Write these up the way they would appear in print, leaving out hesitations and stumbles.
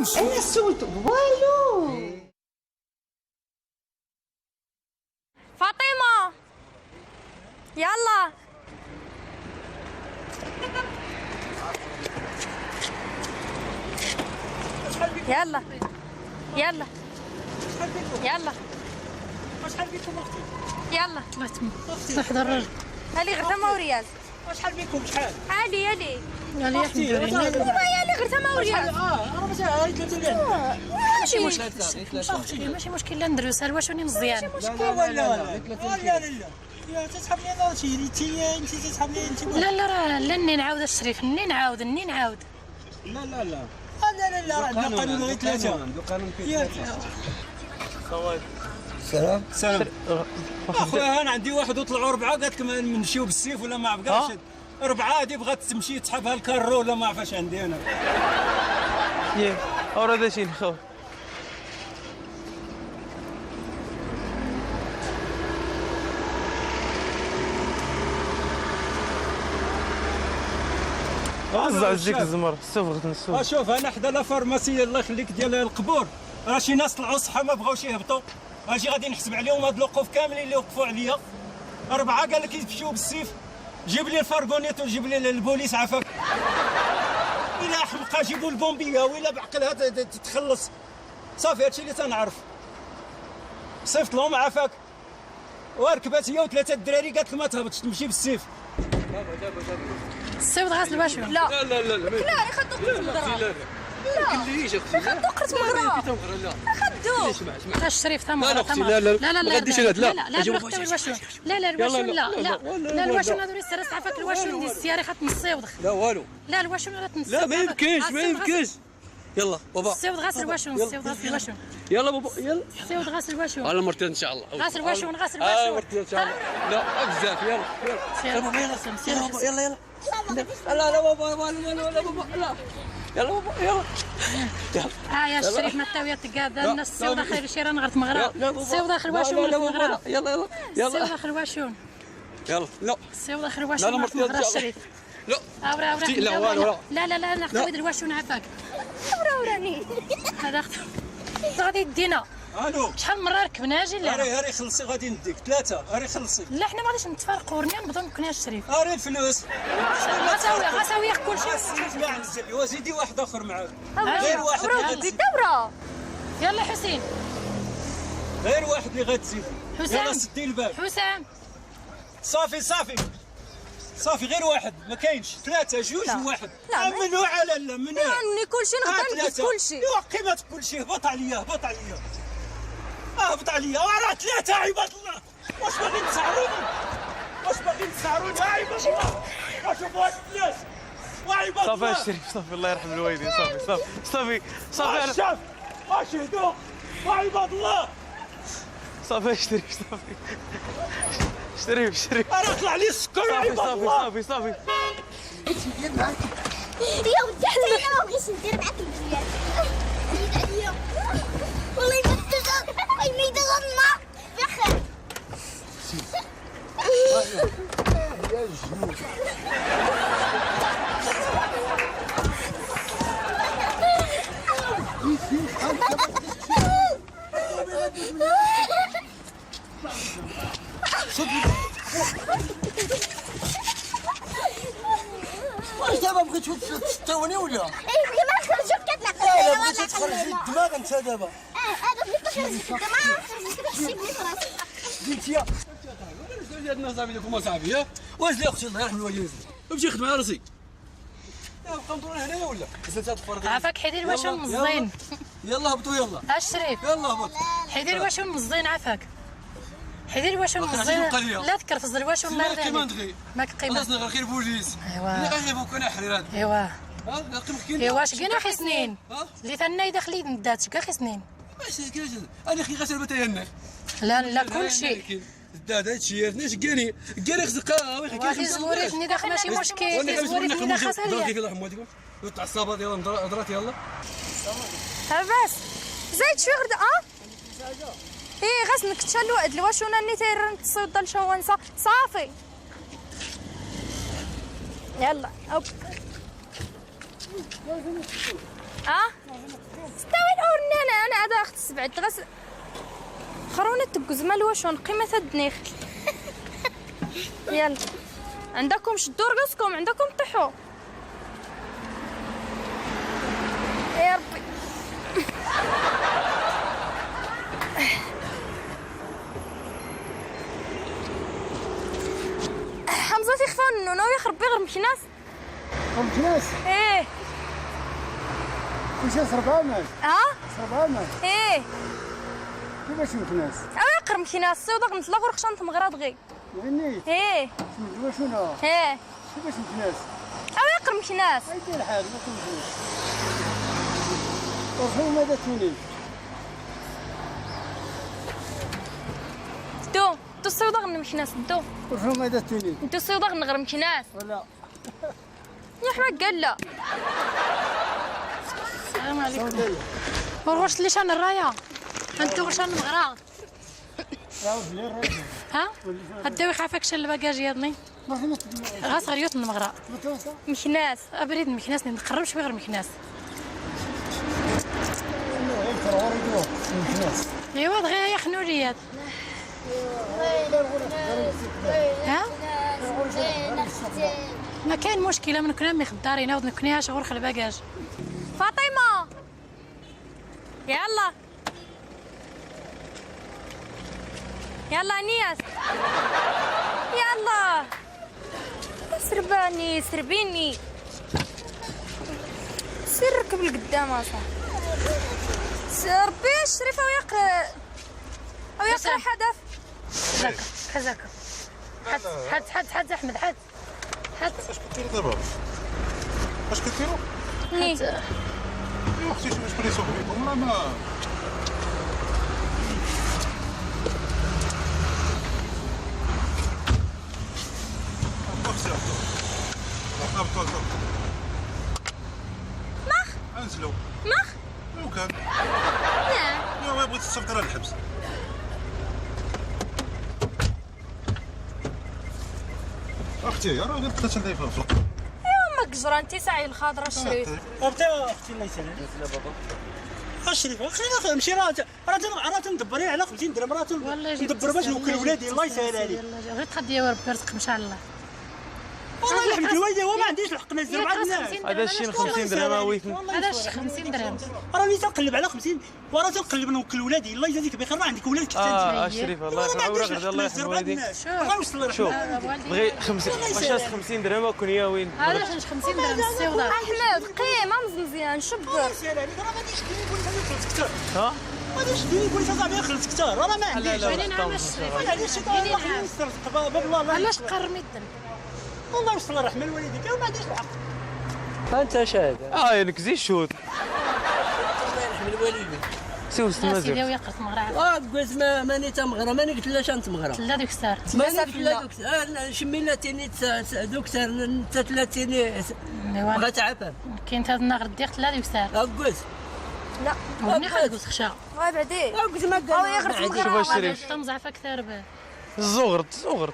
كلشي. انا سولت والو. فاطمة يلا يلا يلا يلا. شحال بيكم اختي؟ يلا طلعت طلع الراجل. علي غير تما وريال. شحال بيكم شحال؟ علي علي علي احمد. يا علي غير تما وريال. راه ماشي ثلاثة اللي ماشي مشكل ماشي مشكل. لا نديرو سال واش مزيان. لا لا لا لا لا يا تسحب لي انا شي انت تسحب لي انت. لا لا راه لا ني نعاود الشريف ني نعاود ني نعاود. لا لا لا لا لا لا راه عندنا قانون غير ثلاثة. عنده قانون فيه ثلاثة. سلام سلام اخويا انا عندي واحد وطلعوا اربعة قالت لك نمشيو بالسيف ولا ما عرفش. اربعة هذه بغات تمشي تسحبها الكارو ولا ما عرفاش عندي انا. ياه اورا شي نخو. وزع ديك الزمر السوف غتنسوف. شوف انا حدا la pharmacie الله يخليك ديال القبور راه شي ناس طلعوا صحة ما بغاوش يهبطوا. اجي غادي نحسب عليهم هاد الوقوف كاملين اللي وقفوا عليا. اربعة قال لك يمشيو بالسيف. جيب لي ال fourgonnette وجيب لي البوليس عافاك. الا حمقى جيبوا ال pompiers ولا بعقلها تتخلص. صافي هادشي اللي تنعرف. صيفط لهم عافاك. وركبات هي وثلاثة الدراري قالت لك ما تهبطش تمشي بالسيف. السيف غاس الواشو. لا لا لا لا لا لا خدو قرت مغرى. لا لا خدو قرت مغرى. لا خدو لا الشريف تما. لا لا لا لا لا لا لا لا لا لا لا الواشو لا لا لا الواشو هذو السرس عافاك الواشو ديال السيارة خاط نصيوض. لا والو. لا الواشو لا تنصيوض. لا ما يمكنش ما يمكنش. يلا بابا السيوض غاس الواشو السيوض غاس الواشو. يلا بابا يلا السيوض غاس الواشو. على مرتين ان شاء الله. غاس الواشو غاس الواشو. مرتين ان شاء الله. لا بزاف. يلا يلا بابا يلا يلا يلا لا لا بابا لا لا بابا لا يلا بابا يلا. يا الشريف ما تاوية تقاد الناس السيوضة خير شي راه نغرت مغرى. السيوضة خير واشون يلا يلا يلا السيوضة خير واشون. يلا لا السيوضة خير واشون مغرى الشريف. لا اورا اورا لا والو. لا لا لا ناخذ الواشون عافاك. اورا وراني هذا غادي يدينا. الو شحال من مرة ركبنا اجي لا. اري اري خلصي غادي نديك ثلاثة. اري خلصي. لا حنا ما غاديش نتفارقوا رني نبداو نكون الشريف. اري الفلوس. غاساوي غاساوي كلشي. السيف لا عند وزيدي واحد اخر معاك. غير واحد اللي الدورة. يلا حسين غير واحد اللي غتزيد. حسام يلا سدي الباب. حسام صافي صافي صافي غير واحد ما كاينش. ثلاثة جوج وواحد. ممنوع. لا لا ممنوع. يعني كلشي نقدر ندير كلشي. ايوا قيمة كلشي. هبط عليا هبط عليا هبط عليا. راه ثلاثة عباد الله. واش باغيين تسعروني؟ واش باغيين تسعروني عباد الله؟ شوفوا هاد الناس وعباد الله. صافي الشريف صافي الله يرحم الوالدين. صافي صافي صافي صافي. الشاف اشهدوا وعباد الله. صافي الشريف صافي شريف شريف. راه طلع لي السكر عباد الله. صافي صافي صافي. يا ودي حتى انا ما بغيتش ندير معاك البليات. زيد عليا والله ما يتغنى بخير. يا الجنود. واش دابا بغيتو تستوني ولا؟ ايه ما نخرجوك كتنعقل. لا لا بغيتي تخرجي الدماغ انت دابا. انا بغيت نخرج الدماغ خرجت كتحسي بلي في راسي. قلت يا عندنا صاحبي لكم صاحبي يا واش لي اختي الله يرحم الوالدين. نمشي نخدم على راسي. لا بقى ندور هنايا ولا نزلت هاد الفرد. عافاك حيدي الواشو مزين. يلا هبطوا يلا. الشريف يلا هبط. حيدي الواشو مزين عافاك. حيدي الواشو مزين. لا تكرفز الواشو ما قيمة دغي. ما قيمة. خلاص غير البوليس. ايوا. اللي غيجيبوك انا حرير هذا. ايوا. ايوا اش كاين اخي سنين. اللي ثنا يدخل ندات كاع سنين. ماشي كاين انا اخي غسل بتايا. لا لا كلشي. داد هادشي ناش كاني كاني خصك واخي زوريتني داخل ماشي مشكل. زوريتني داخل سريع. كيف الله يحمدكم تعصبات يلا هضرات يلا. لاباس زايد شوية غدا. ايه غاس نكتشا الواد الواشونه اللي تيرن تصيد الشوانسه صافي. يلا هوب. اه ستاوي اورني انا هذا اخت سبعة غس خرونة تقزمة الوشون قيمة الدنيخ. يلا عندكم شدوا رقصكم، عندكم طحوا. يا ربي. حمزة تيخفى نونو يخرب غير مكناس. مكناس؟ ايه. واش سربانه؟ اه؟ سربانه؟ ايه. كيفاش مكناس؟ اوا يقر مكناس سيوض نطلق ورخشان تمغرا دغي. يعني؟ ايه. شنو؟ ايه. كيفاش مكناس؟ اوا يقر مكناس. ايدي الحال ما كنمشيش. ورخي ماذا توني؟ دو دو سيوض مكناس دو. ورخي ماذا توني؟ دو سيوض نغر مكناس. ولا. يا حماك قال لا. السلام عليكم. ورغوش لي شان الراية. انت غشان المغرا. ها؟ هداوي خافك شان الباكاج يا غاس غريوت المغرا. مكناس. ابريد مكناس نقرب شوي غير مكناس. ايوا دغيا يا خنوريات. ها؟ ما كاين مشكلة من كنا مي خدارين ود نكنيها غير خل الباكاج. فاطمة يلا يلا نياس يلا سرباني سربيني سير ركب لقدام اصاحبي. ربي الشريفة ويقرا حدث. حزاك حزاك حد حد حد حد احمد حد حد. اش كديروا دابا؟ اش كديروا؟ ني ايوا اختي شوفي شكون اللي يسوق بكم. لا ما مخ انزلوا مخ لو كان نعم. يا ما بغيت تصيفط راه الحبس. اختي راه غير ثلاثة اللي في الفرق. ايوا ما كجرا انت ساعي الخضرة الشريف. ابدا اختي الله يسلمك. لا بابا الشريف خلينا نمشي راه راه تندبري على 50 درهم راه ندبر باش نوكل ولادي الله يسهل عليك. غير تخدي يا ربي رزق ان شاء الله. والله يرحم الوالدين وما عنديش الحق نزل مع الناس. هذا الشيء 50 درهم وي. هذا الشيء 50 درهم. راني تنقلب على 50 وراه تنقلب نوكل ولادي الله يجازيك بخير. راه عندك ولاد كنت انت. الشريف الله يرحم الوالدين الله يرحم الوالدين. الله يوصل شوف بغي 50 واش 50 درهم كون يا وين. هذا واش 50 درهم السيوضه. احمد قيمة مزيان شبر. الله يسهل عليك راه ما غاديش ديري بوليس غادي يخلص كثر. ها؟ ما غاديش ديري بوليس صاحبي يخلص كثر راه ما عنديش. ما عنديش الله يخليني نسترزق باب الله. علاش قرمي الدم؟ الله يوصل الرحمة لوالديك وما عنديش الحق. انت شاهد. نكزي الشوط. الله يرحم الوالدين. سي وسط مازال. سيدي ويا قرت مغرا. تقول ماني تمغرا ماني قلت لاش نتمغرا. لا دوك سار. ماني قلت لا دوك سار شمينا تيني دوك سار انت 30 بغات عفا. كاين هذا النهار ديق لا دوك سار. قلت. لا. وني خلق خشا. غير بعدي. قلت ما قال. شوف الشريف. تمزعف اكثر به. الزغرت زغرت.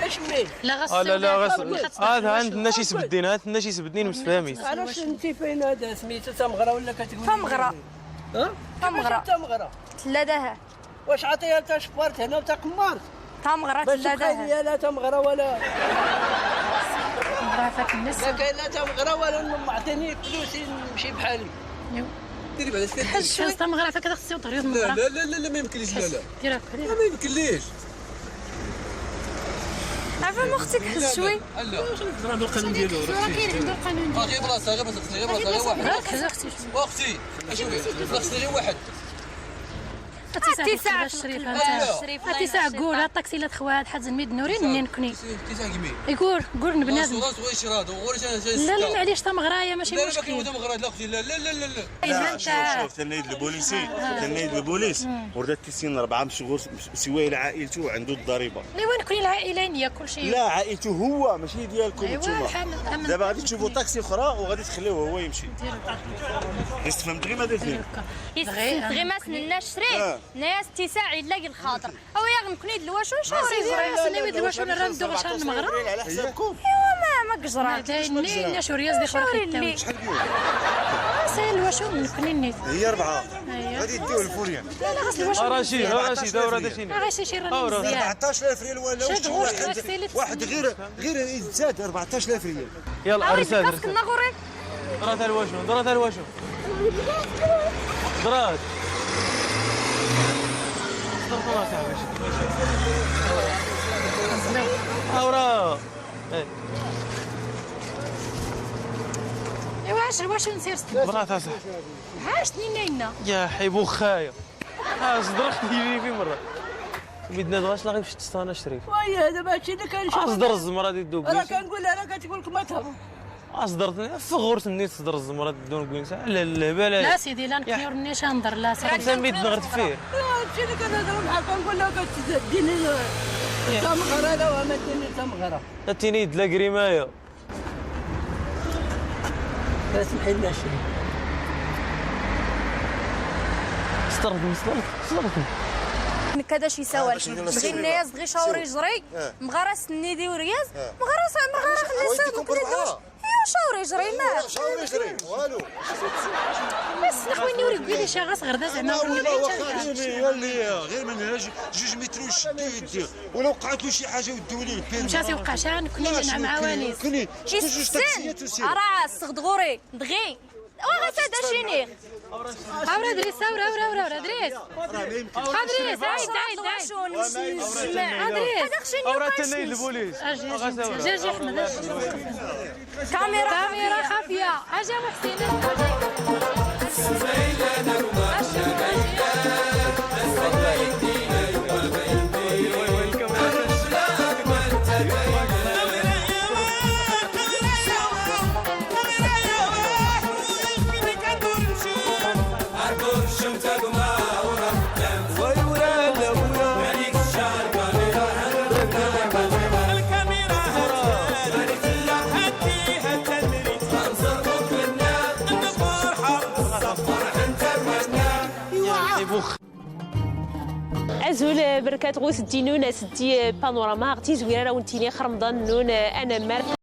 اش مين؟ لا غس لا لا غس هذا عندنا شي سبدين عندنا شي سبدين مسفهمين. علاش انت فين هذا سميتو تمغرا ولا كتقول تمغرا؟ ها؟ تمغرا تمغرا تلاداها. واش عطيها تا شبارت هنا وتا قمارت؟ تمغرا تلاداها. لا تمغرا ولا تمغرا فاك الناس. لا كاين لا تمغرا ولا معطيني فلوسي نمشي بحالي. ديري بعدا شكون تمغرا فاك هذا خصو تغريض لا لا لا لا ما يمكنليش. لا لا دير هكا ما يمكنليش. عفا ما اختك حس شوي. لا راه بالقانون ديالو راه كاين عنده القانون ديالو. غير بلاصة غير بلاصة خصني غير بلاصة غير واحد. حز اختي اختي شوفي خصني غير واحد. تسعة الشريف انت تسعة قول الطاكسي لا تخواد حد زميد نورين منين كني يقول قول بنادم لا لا معليش تمغرايه ماشي مشكل. لا لا لا اختي لا لا لا لا لا. شوف تنايد البوليسي تنايد البوليس وردات تيسين 4 مشغول سواء لعائلته وعنده الضريبة. لا وين كوني العائلين كل شيء. لا عائلته هو ماشي ديالكم نتوما. دابا غادي تشوفوا طاكسي اخرى وغادي تخليوه هو يمشي. فهمت غير ما درت غير ما سننا الشريف ناس تساعي يلاقي الخاطر او يا غنكوني دلواشو شاوري زري سنوي دلواشو راه ندو غشان المغرب على حسابكم. ايوا ما ما كجرا دايني شو رياض دي خرا اللي شحال ديال سير الواشو نكني نيت هي اربعة أييه. غادي يديو الفوريان لا لا غسل الواشو رشيد رشيد راه شي غير شي راني مزيان 14000 ريال ولا شاد غور واحد واحد غير يتزاد 14000 ريال. يلا ارسل كاسك النغوري درات الواشو درات الواشو درات درات صاحبي اورا. ايوا عاش الواشو نسير درات اصاحبي عاش نينا يا حيبو خايا صدرت يجي في مرة بيدنا دغاش لا غير باش تستانا شريف. وي هذا ماشي اللي كنشوف. اصدر الزمره ديال دوك راه كنقول راه كتقول لك ما تهبط. اصدرت فغورت مني تصدر الزمره دون كوينسا على الهبال. لا سيدي لا نكني رني نهضر لا سيدي. خمسة ميت نغرت فيه. هادشي اللي كنهضر معاك كنقول لها كتديني تمغره لا وما ديني تمغره. تيني لا كريمايه. لا سمحي لنا شريف. صدرت صدرت صدرت. كذا شي سوال بغي الناس دغي شاوري جري مغرس النيدي ورياز مغرس مغرس خلي ساق ايوا شاوري جري ما شاوري جري والو بس نخويني وري قولي شي غاس غردا زعما وريني غير من هنا 2 متر وشدو يديه ولا وقعت له شي حاجة ودوا ليه البيرمي مشى سيوقع شان كنا مع عوانيس كني جوج تاكسيات وسير راه الصغدغوري دغي وغا شيني اورا دريس اورا اورا اورا اورا دريس دريس عايد عايد عايد دريس اورا تنين البوليس اجي اجي احمد كاميرا كاميرا خافية اجي محسن. أزول بركات غوث الدينون سدي بانوراما غتي زويرة راه ونتيني خرمضان نون أنا مار.